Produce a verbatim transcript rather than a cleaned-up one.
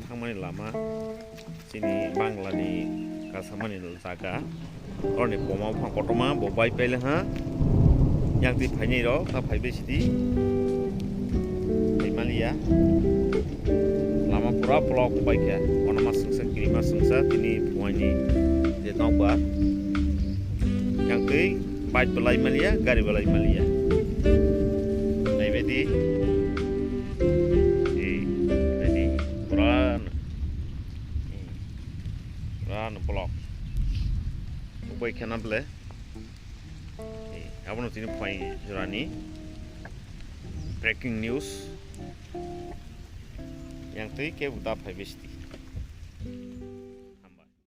Thangmani lama chini Bangla ni kasamani jaga. Oroni boma buphang kotorma bo bai paila ha. Yang twi phainai rok ta phai bai sidi. Phai maliya. Lama pura block bai kha. Ono ma sungsa kiri ma sungsa tini phuaini je nokbar. Yang twi bike belai maliya, gari belai maliya. Naibaidi. Eh, naibaidi. Pura, pura block. Upai khana ble. Eh, abono tini phai jorani breaking news. Yang twi ke buta phai besti.